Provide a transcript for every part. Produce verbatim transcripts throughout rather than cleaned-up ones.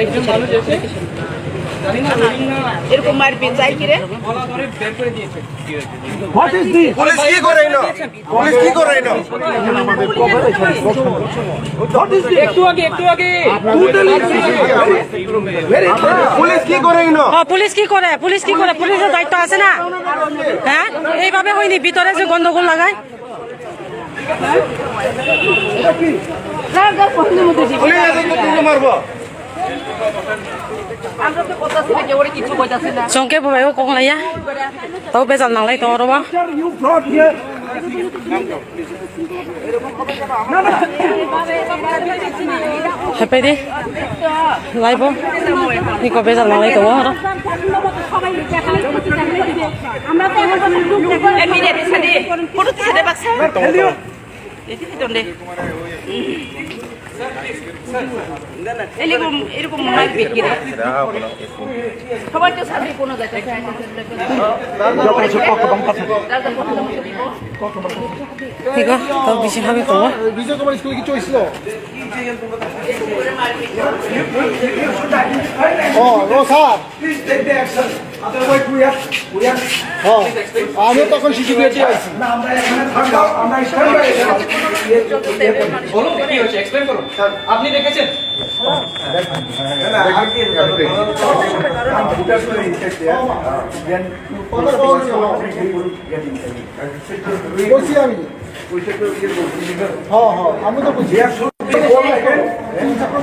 একজন মানুষ এসে, জানি না, রোহিঙ্গা এরকম মারপিট চাই কি রে? গলা ধরে বের করে দিয়েছে। What is this? পুলিশ কি করে এলো? পুলিশ কি করে এলো? What is this? একটু আগে, একটু আগে। Totally very, very, পুলিশ কি করে এলো? হ্যাঁ, পুলিশ কি করে? পুলিশ কি করে? পুলিশের দায়িত্ব আছে না? হ্যাঁ, এইভাবে হয়নি, ভিতরে যে গন্ডগোল লাগায়। পুলিশ এসে তো তুলে মারবো। Chongke bo bai o kok laiya. Tau bejal nanglai tongo oro o. Hapai di. Laibo. Niko bejal nanglai tongo oro. আমরা তো এখন পর্যন্ত এই মিডিয়াতে সাথে ফটো তুলতে পারছে। এটি কি দণ্ডে? এরকম, এরকম মারপিট কি রে? সবাই তো সাথে কোনো জায়গায় যায় না। Tiko, tau bisi habi tongo. Bijoy Kumar school ki choice lo. Oh, oh, sir. Please take the action. Otherwise, we have, we have. হ্যাঁ, আমিও তখন শিশু বিয়ে আছি। না, আমরা এখানে থাকবো, আমরা স্ট্যান্ড বাই আছি। বলুন, কি হয়েছে? এক্সপ্লেন করুন। স্যার, আপনি দেখেছেন? না, না, আমি কি বলছি আমি। হ্যাঁ, হ্যাঁ, আমি তো বুঝি।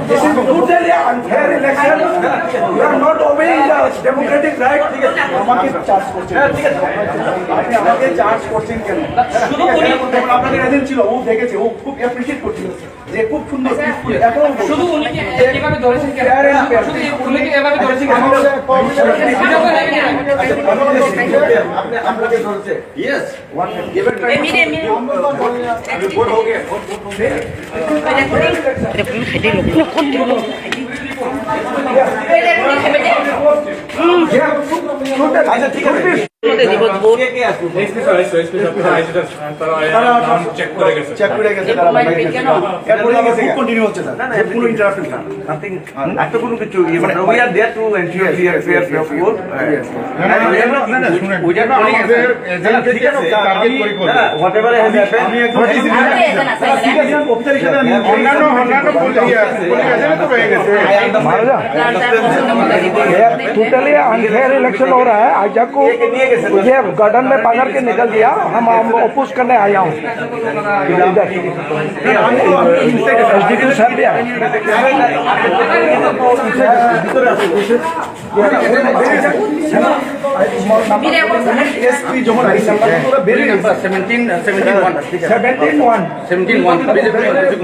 This is totally unfair election. You are not obeying the democratic right. আমাকে চার্জ করছেন। আপনি আমাকে চার্জ করছেন কেন? শুধু উনি আপনাদের এজেন্ট ছিল, ও দেখেছে, ও খুব অ্যাপ্রিশিয়েট করছিল যে খুব সুন্দর পিসফুল। এখন শুধু উনি কি, কিভাবে ধরেছেন কেন? শুধু উনি কি এভাবে ধরেছেন কেন? আপনি আপনাকে ধরেছে। Yes. চেক করে গেছে, তারা চেক করে গেছে, তারা চেক করে গেছে। এরপরে গেছে, কন্টিনিউ হচ্ছে, স্যার। না, না, কোনো ইন্টারাপ্ট নেই, স্যার। নাথিং। আর একটা কোনো কিছু ইয়ে, মানে, we are there to ensure clear, clear, clear, clear, clear. না, না, না, না, না, শুনেন। ওই যে আমাদের এজেন্টকে টার্গেট করে করে। না, না, whatever has happened, আমি একদম সিটিজেন অফিসার হিসেবে আমি অন্যান্য, অন্যান্য পুলিশ, ইয়ে, পুলিশ এজেন্ট তো হয়ে গেছে। Totally unfair election हो रहा है। आज आपको ये गार्डन में पकड़ के निकल दिया, हम, हम अपोज करने आया हूँ। इधर। एसडीपीओ साहब भी आए। এসপি যখন আইসে, আমরা তো পুরো বেরিয়ে গেছি। Seventeen, seventeen one. Seventeen one. Seventeen one.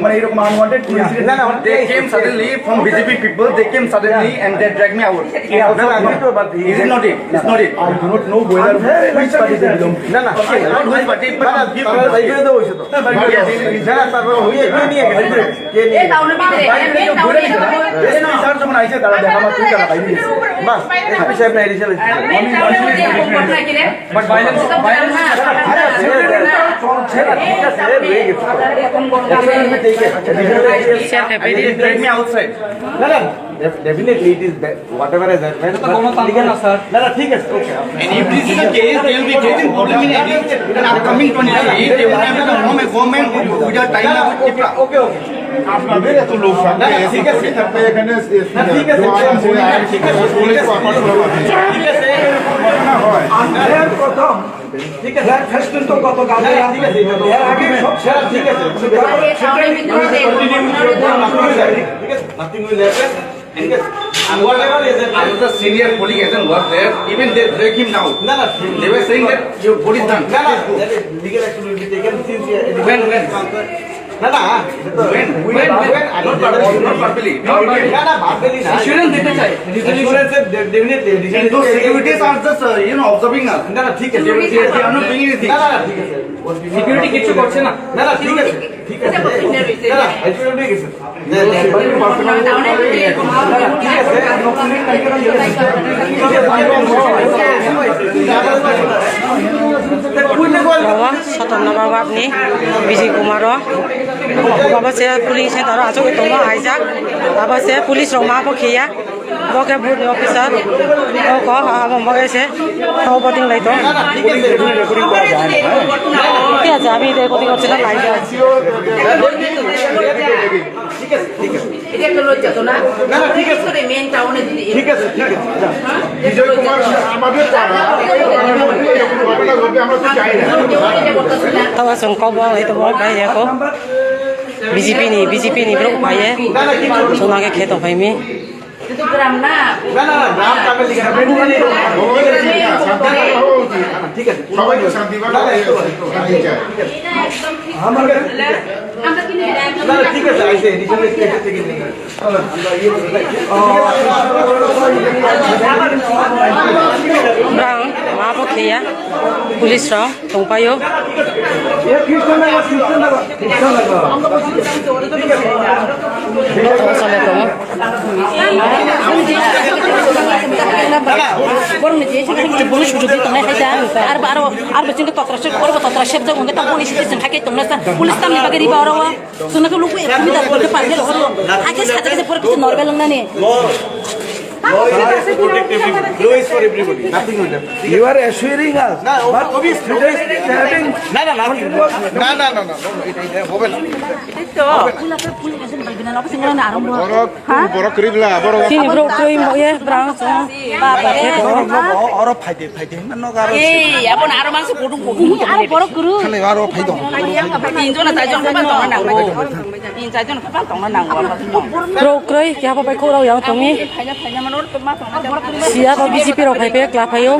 মানে এরকম আনওয়ান্টেড পুলিশ। না, না, they came suddenly from BJP people, they came suddenly and they drag me out. না, না, আমি তো বাদ দিই। Is it not it? It's not it. I do not know whether which party they belong to. না, না, not which party, but না, না, তারপরে হয়ে গিয়ে নিয়ে গেছে। কে নিয়ে গেছে? এসপি স্যার যখন আইসে, তারা দেখা মাত্রই তারা বাইরে গেছে। বাস, এসপি সাহেব না, এডিশনাল এসপি সাহেব। But violence, violence, ঠিক আছে, হয়ে গেছে। Take me outside. না, না, def-, definitely it is bad. Whatever has happened, এটা তো গণতন্ত্র না, স্যার। না, না, ঠিক আছে, ওকে, আপনি And if this is the case, they will be facing problem in, in upcoming twenty-three. They will have to form a government with, without time now with Tipra. ওকে, ওকে। আপনাদের এত লোক থাকবে, না, না, ঠিক আছে। এত লোক থাকবে এখানে, এ, না, ঠিক আছে, জওয়ান আছে, ঠিক আছে, আর্মি পুলিশ, ঠিক আছে। ঠিক আছে। না হয়। আন্ধার প্রথম। ঠিক আছে। ব্ল্যাক ফেস্টুন তো গতকাল না, না, ঠিক আছে। এর আগে সব শেষ। ঠিক আছে। Nothing will happen. Yes, and whatever is that, another senior police agent was there, even they drag him down. No, no, they were saying that your body is done. No, no, legal action will be taken since he when, when? No, no, when, when, when, not verbally, not verbally. No, no, verbally না। Assurance দিতে চাই। Assurance এর দে-, definitely, definitely. And those securities are just, uh, you know, observing us. না, না, ঠিক আছে। They, they, they are not doing anything. না, না, ঠিক আছে। সিকিউরিটি কিছু করছে না। না, না, ঠিক আছে, ঠিক আছে। না, না, security গেছে। Rogo sotom number ward ni Bijay Kumar o. Abo se polling center o achuk tongo haijak. Abo se police rok ma bo khiya. Bo khe booth ni officer. O ko abo mo ese. O voting lai to. ঠিক আছে, আমি এটা recording করছি না, live আছে। এটা একটা লজ্জা তো না? না, না, ঠিক আছে। মেন টাউনে যদি ঠিক আছে, ঠিক আছে, যা। বিজয় কুমার আমাদের পাড়া, এরকম ঘটনা ঘটবে, আমরা তো চাই না। Tawa song kok bo lai to bo bai ya ko. B J P ni, B J P ni bro bai ye. Sona ke kheto bai mi. কিন্তু গ্রাম না। না, না, না, গ্রাম কাকে লিখে? ঠিক আছে, ঠিক আছে। সবাই তো শান্তি পাবে। না, না, একটু, একটু, ঠিক আছে। আমরা কিন্তু না, না, ঠিক আছে, আইসে, নিজের থেকে নিয়ে। Brang, ma bo khiya, police rok tongpaio. Chole tongo. Borokni je sini police bujo di tongnai hai ta. Arbo, arbo, arbo chini totra sep, arbo totra sep jak wngkhe ta police station hai khe tongna sa. Police tamni bagwi riba oro o. Chwngno khe luku ekdom da bol khe parkhe rohoro. Hakhe sajakhe borok kisa normal wngnani. Law is to protect everybody. Law is for everybody. Nothing will happen. You are assuring us. No, but obviously. Today is having না, না, না, না, না, না, না, না, না, এটা, এটা হবে না। এই তো। Borok, হ্যাঁ? Borok kribla, borok. Chini borok kroi mo ye, brang so. Baba. Oro, oro, oro, phaide, phaide. Ei, abo na aro mangso podung podung. Aro borok guru. Khale aro phai dong. Tin jon na char jon khe tongna nango. Tin char jon khe tongna nango. Bro kroi khe abo bai khorao yang tongni. Phaina phaina mano to ma tongna. Siya to B J P rok phai pe kla phaio.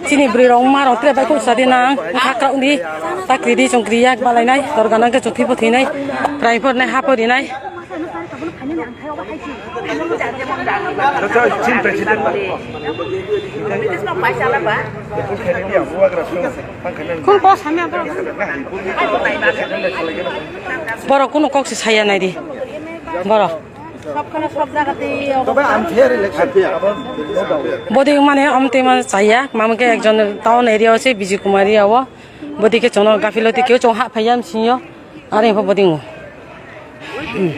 Chini bwrwi rok ma rok tre bai khok sadi nang. Khakra undi. Takri di chongkri yak balai nai. Dorga nang khe chotwi phothwi nai. Prai por nai hapo di nai. Borok kunu kok se saya nai di. Borok. Boding mane amte mane chaya, mamke ekjon town area ase Bijay Kumar area o. Bodike chono gafiloti keu chong ha phaiya msinyo. Are pho bodingo.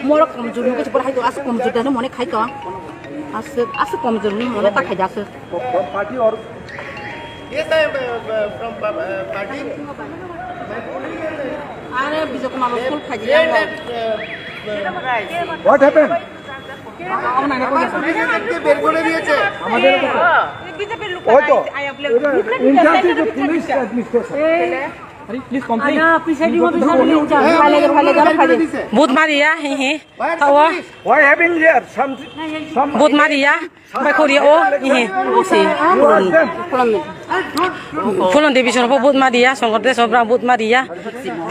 Moro komjor nugwi se bor hai to, aswk komjor dano mone khai to. Aswk, aswk komjor ni mone ta khai da aswk. From party or? Yes, I am, uh, uh, from pa-, uh, party. Are Bijay Kumar school khai di. What happened? আমাদের দেখতে বের করে দিয়েছে। আমাদের ওই তো, incharge is police administration. Please complain. Ada presiding officer ni in charge. Phale, phale, phale. Vote mariya, hi, hi. Tawa. Why having here some, some Vote mariya. Bai khoriya o, hi, hi. Who are them? Phulon Devi soro vote mariya, Songkor de sobra vote mariya.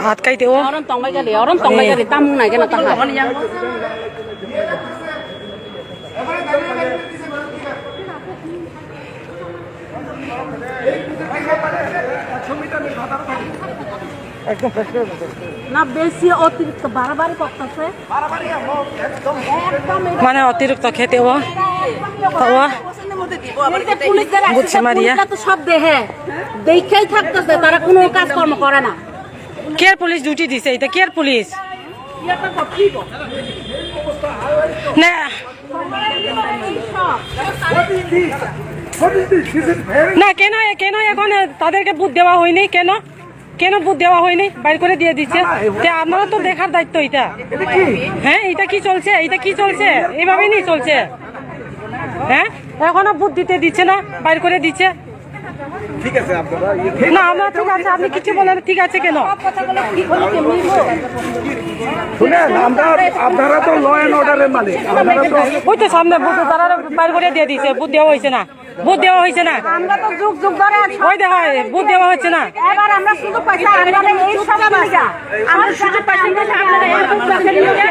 Hat kai te o. Oron tong bai gari, oron tong bai gari, tamung nai gana taha. একদম ফ্রেশ করে বলতে। না, বেশি অতিরিক্ত বাড়াবাড়ি করতেছে। একদম মানে অতিরিক্ত খেতে ও। তো ও। এই যে পুলিশদের বুঝছে আসছে, মারিয়া। পুলিশরা তো সব দেখে, দেখেই থাকতেছে, তারা কোনো কাজকর্ম করে না। কেয়ার পুলিশ ডিউটি দিছে, এটা কেয়ার পুলিশ। না। What is this? What is this? This is very না, কেন, কেন এখন তাদেরকে ভোট দেওয়া হয়নি? কেন, কেন ভোট দেওয়া হয়নি? বাইর করে দিয়ে দিচ্ছে। না, না, এ- তে আপনারা তো দেখার দায়িত্ব এটা। এটা কি? হ্যাঁ, এটা কি চলছে? এটা কি চলছে? এইভাবেই নি চলছে? হ্যাঁ, এখনো ভোট দিতে দিচ্ছে না, বাইর করে দিচ্ছে। ঠিক আছে, আপনারা ইয়ে ঠিক না, আমরা ঠিক আছে, আপনি কিছু বলেন, ঠিক আছে কেন? শুনেন, আমরা, আপনারা তো ল অ্যান্ড অর্ডারের মালিক, আপনারা তো ওই তো সামনে ভোট তারা বাইর করে দিয়ে দিয়েছে, ভোট দেওয়া হয়েছে না, ভোট দেওয়া হয়েছে না। আমরা তো যুগ যুগ ধরে আছি। ওই দেখো, ভোট দেওয়া হচ্ছে না। এবার আমরা সুযোগ পাইছি, আমরা এই সব জিনিসটা, আমরা সুযোগ পাইছি, আমরা এই সব জিনিসটা।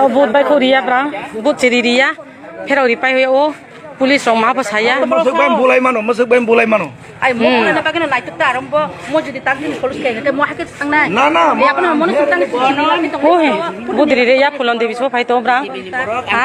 O vote bai khoriya bra, vote chiri riya, pherao ri pai o, police rok ma bo saya. Masuk bai bulai mano, masuk bai bulai mano. Ai, mo bulai na bagino naituk ta arombo, mo jodi tak din police kaya, mo hakit tang nai. Na, na, mo. Mo he, vote ri riya, Phulon Devi so phai to bra. Ha?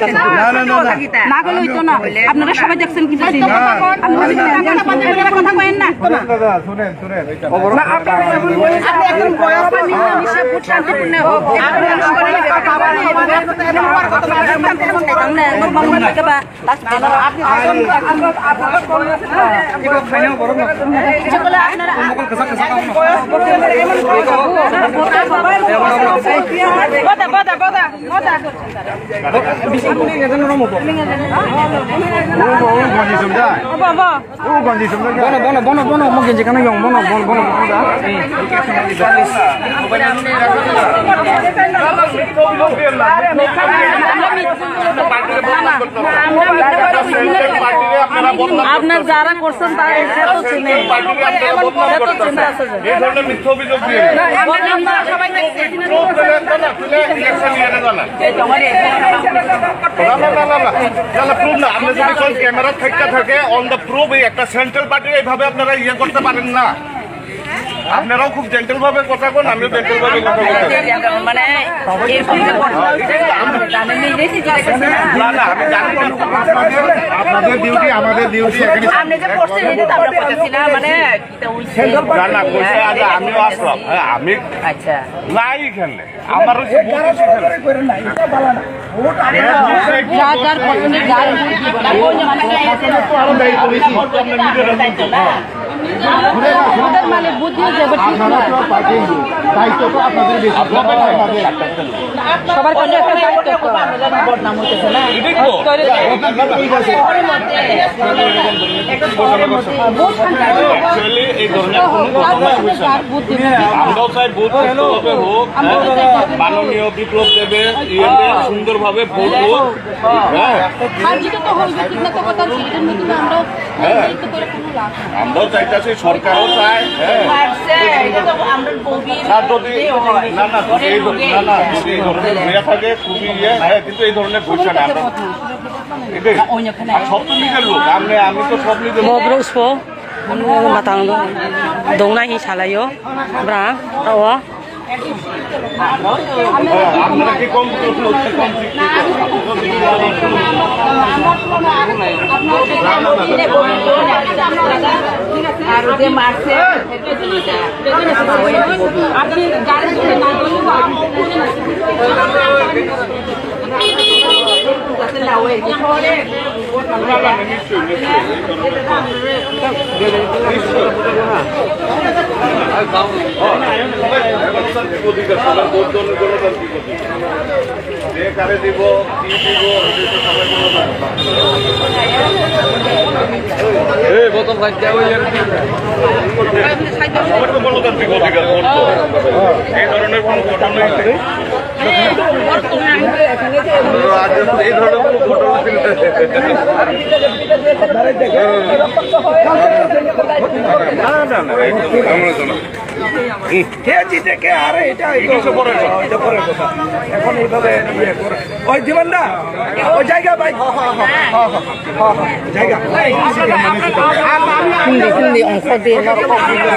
না, না, না, না। না করলে হইতো না। আপনারা সবাই দেখছেন কিন্তু সেই আপনারা যদি না, না, না, না, না, কথা বলেন না। শুনেন দাদা, শুনেন, শুনেন। না, আপনারা এখন বয়স আপনি এখন বয়স বা মিলামিশা ভোট শান্তিপূর্ণ হোক। আপনারা সবাই বদা, বদা, বদা, বদা। Bono, bono, bono, bono, mo genji kana yong, bono, bono, bono, bono da. আপনার যারা করছেন তারা এসে তো চিনে। এসে তো চিনে আসলে। এই ধরনের মিথ্যা অভিযোগ দিয়ে। বদনাম তারা সবাই দেখছে। না, না, না, না, না। না, না, proof না। আপনি যদি কোন ক্যামেরা থেকে থাকে, on the proof, এই একটা সেন্ট্রাল পার্টি এইভাবে আপনারা ইয়ে করতে পারেন না। আপনারাও খুব জেন্টল ভাবে কথা বলেন, আমিও জেন্টল ভাবে কথা বলতে চাই। মানে, এরকম যে বর্তমান জানেন, নিজেই ঠিক আছে। না, না, আমি জানি না। আপনাদের ডিউটি, আমাদের ডিউটি এখানে। আপনি যে করছেন, এটা তো আমরা করতেছি না, মানে, এটা ওই না, না, কইছে, আজ আমিও আসলাম। হ্যাঁ, আমি আচ্ছা। নাই এখানে। আমার ওই যে ভোট এসে গেল। যার যার পছন্দের যার ভোট দিব না। ওদের মানে বুদ্ধি হচ্ছে এবার ঠিক আপনারা না। তো পার্টির দায়িত্ব তো আপনাদের বেশি। আপনাদের। সবার কাছে একটা দায়িত্ব তো। বদনাম হইতেছে না। এটাই তো। Actually, এই ধরনের কোনো ঘটনা হয়েছে না। আমরাও চাই ভোট সুষ্ঠুভাবে হোক, হ্যাঁ? মাননীয় বিপ্লব দেবের ইয়েতে সুন্দরভাবে ভোট হোক, হ্যাঁ? হার জিতে তো হবে, ঠিক না তো কথা, এটার মধ্যে আমরাও হ্যাঁ। আমরাও চাইতেছি, সরকারও চায়, হ্যাঁ? মারছে, এটা তো আমরা বৌদি আর যদি, না, না, যদি এই ধর-, না, না, যদি এই ধরনের হয়ে থাকে, খুবই ইয়ে, হ্যাঁ, কিন্তু এই ধরনের ঘটছে না, আমরা এটাই। আর সব তো নিজের লোক, আমি, আমি তো সব নিজের লোক। Mabruk spo, matang dong, dongnai hi salaio, bra, o. হ্যাঁ, আপনারা কি কম করছেন? আর যে মারছে, আপনি গাড়ি ধরে না এই প্রথম খাইতে ওই আর কি। সবার তো গণতান্ত্রিক অধিকার, ভোট তো। এই ধরনের কোনো ঘটনা নেই। এই ধরনের কোনো ঘটনা নেই। না, না, না, একদম, আমরা তো না। কে জিতে কে হারে এটা, এটা পরের কথা। এটা পরের কথা। এখন এইভাবে ইয়ে করে। ওই জীবন দা, ওই জায়গা ভাই। জায়গা। Hindi, hindi, ang sabi na.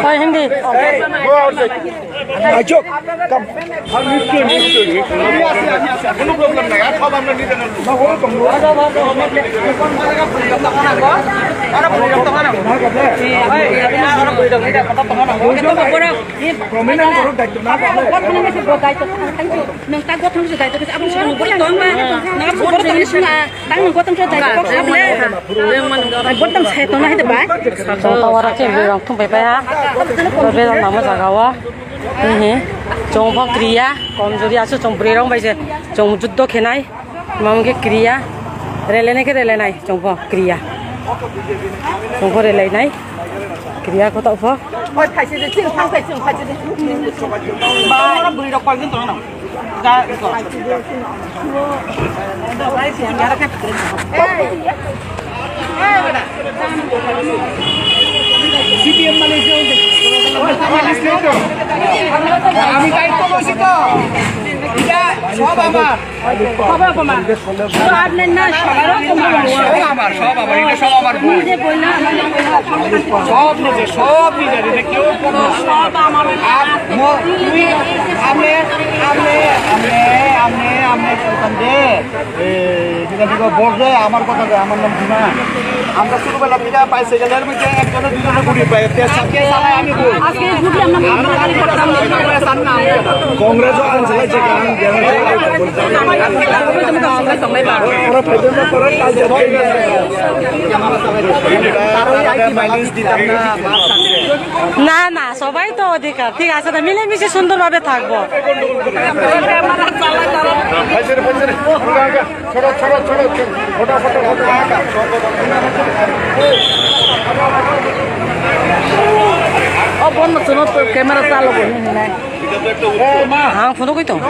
Ay, hindi. এই, আইজক, কাম। নিশ্চয়ই, নিশ্চয়ই, নিশ্চয়ই। কোনো প্রবলেম নাই, আর সব আমরা নিজেদের লোক। প্রমিনেন্ট বড় দায়িত্ব না। Nung tak gotong se dai to kisa abang sini boro tong ba. Nang abang boro tong sini tang nung gotong se dai to kok sable. Boro tong se tong na hede bai. Tawara ke bwrwi rok thung pai pai ha. Bwrwi rok namo jaga o. Hihi. Chwng bo kriya. Komjori asu chwng bwrwi rok bai se. Chwng juddo khenai. Mamo khe kriya. Relenai khe relenai. Chwng bo kriya. Chwng bo relenai. Kriya kotok bo. Oi, phaisidi, chwng thang phai, chwng phaisidi. Ba, oro bwrwi rok koi jon tongo. Da, iko. CPM মানে যে ওই যে, আমি দায়িত্ব বলছি তো। এটা সব আমার। সব আমার। শুধু আপনার না, সবার অপমান। সব আমার, সব আমার, এটা সব আমার ভুল। নিজে বললাম, সব নিজে, সব নিজে, এটা কেউ কোনো সব আমার। আর ম-, তুই, আপনি, আপনি, আপনি, আপনি, আপনি, আপনি, এই, ঠিক আছে, বলবে, আমার কথা যায়, আমার নাম ডিমা। আমরা ছোটবেলা থেকে বাইসাইকেলের মধ্যে একজনে দুজনে ঘুরি পাই, তেজ সাথে চালাই আমি ঘুরি। আজকে ঘুরলে আমরা মনে করি করতাম না। কংগ্রেসও আনছে, যে কারণ ওরা ফেরত করে, কাল যে মাইলেজ দিতাম না। না, না, সবাই তো অধিকার, ঠিক আছে, না, মিলেমিশে সুন্দরভাবে থাকবো। ছোট, ছোট, ছোট, ছোট, ফটাফট, ফটাফট। O bono chwngno camera chalo bo hinwi hinai. Ang phunugwi tong.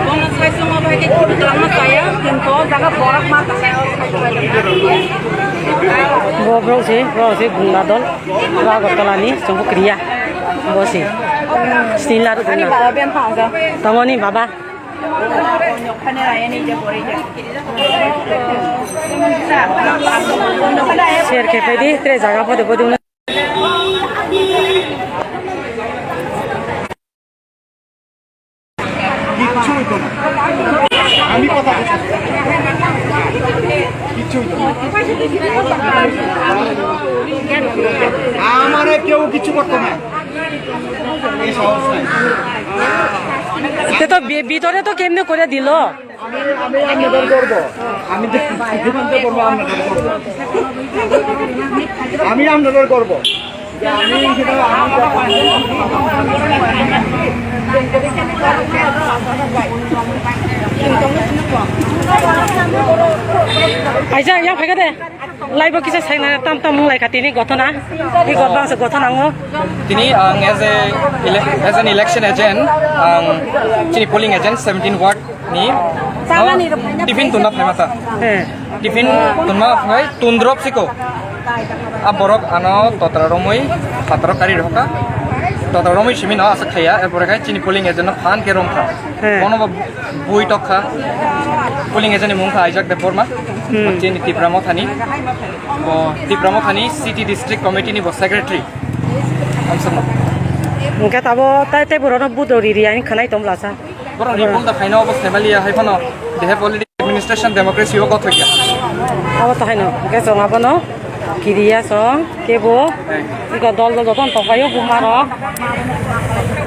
Bono sai chwngno bai khe kibi twlangma chaya, kintu o jaga bohrok ma tongkha. Bo borok se, borok se gunda dol, Agartala ni chwngbo kwrwi ya. Bo se. Sini laru gunda. Tamoni baba. Share khe phai di, tre jaga photo photo. কিচ্ছু হইতো না। আমি কথা বলছি। কিচ্ছু হইতো না। আমারে কেউ কিছু করতো না। এই সাহস নাই। Te to bi-, bitore to kemne kore dilo? আমি, আমি আপনাদের গর্ব। আমি যে মুখ্যমন্ত্রী করবো আপনাদের গর্ব। আমি আপনাদের গর্ব। যে আমি সেটা আমি Aisa, yang phai kha de. Live o kisa saina tam tam wng lai kha tini gothona. Tei gothona se gothona wngo. Tini ang as a ele-, as an election agent, ang chini polling agent seventeen ward ni, no, tiffin tunna phaima ta. He. Tiffin tunma phai tundrop siko. A borok ano totra romwi, phataro kari rokha. Totra romwi simi no asa khaya, er pore khai chini polling agent no phan ke romkha. He. Bono bo bui tokkha. Polling agent ni mung kha Isaac Debbarma. Hmm. Chini Tipra Mothani. Bo Tipra Mothani City District Committee ni bo secretary. Amsano. Hingke tabo tai tai borok no budori ri ani khanai tom lasa. Borok ni bol da khaina obo Semalia hai phano they have already administration democracy o gothok ya. Abo to haino, hingke chwng abono kiriya chwng kebo, iko dol dol jotono tongpaio buma rok.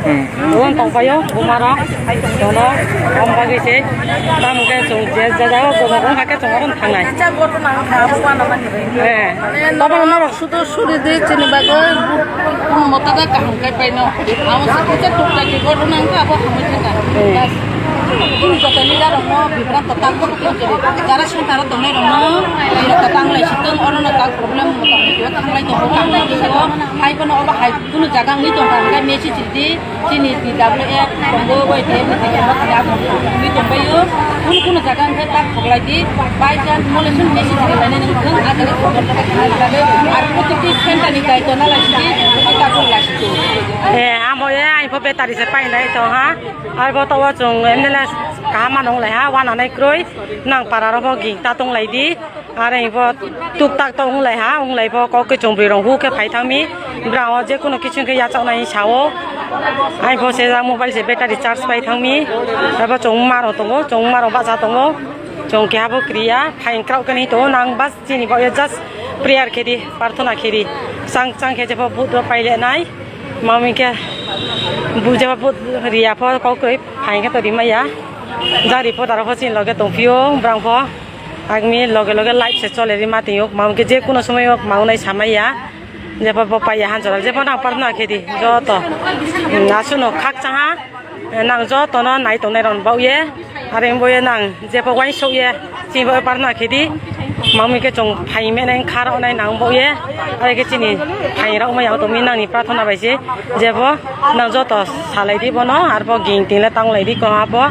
Hmm. Jotono tongpaio buma rok. Jotono, om bagwi se, tamo khe chwng je jaga o jotono wngkha khe chwng abono thangnai. Eh, tabok norok Sudu suri di chini bagwi, moto da kaham kai paino. Amo sa kisa tukta ki ghotona wngkha, abo hamwi thangkha. Hmm. Das, chini joto leader rokno bibranto tak bo khlai chwri. Jara santaro tongnai rokno, bibranto tang lai sitwng, orono tak problem, moto thanglai tongo, thanglai tongo. Hai bono obo hai kunu jaga wngwi tongkha, hwnkhe message ridi. Chini T W F tongo, Y T F ni T W F ni abo wngwi tongbaio. Kunu kunu jaga hwnkhe tak khoklai di. By chance mole chwng message khlainai nang thung, a jaga khobor khe khlai khlai. Ar protiti center ni daityo na lai sidi, ta khok lai sidi. Eh, amo ye, ai pho battery se painai tong ha. Ai bo to wa chwng M L A kaham ma nong lai ha, wana nai kroi. Nang para ro bo ging ta tong lai di. Are bo tuk tak to wng lai ha, wng lai bo kok ke chwng bwrwi rong hu khe phai thang mi. Bwrang o je kuno kiching khe yachak nai sa o. Ai bo se ja mobile se battery charge pai thang mi. Abo chwng ma rong tongo, chwng ma rong bacha tongo. Chwng keha bo kriya, phaing kraw khe nai tongo, nang bas chini bo just prayer khe di, prarthana khe di. Chang chang khe je bo but rok pai le nai. Mami khe bu je bo but riya pho kok ke phaing khe to ri maya. Jari pho daro pho chini loge tong phio, bwrang pho. Agni loge loge live se chole ri ma tong yok, mamo khe je kuno somoy yok, maunai samai ya, jepho bo pai ya hanjora, jepho nang prarthana khe di, joto, hmm, asuno khakchang ha, nang joto no nai tongnai rok ni bau ye, are bo ye nang jepho uansuk ye, chini bau ye prarthana khe di, mamo khe chwng phai mene kha rok nai nang bau ye, are khe chini phai rok ma ya tong mi nang ni prarthana bai se, jepho. Nang joto salai di bono, arbo ging ting le tang lai di kong abo.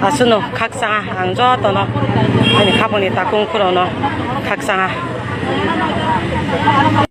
Asuno khakchang ang joto no, ani khapang ni takung khuro no khakchang.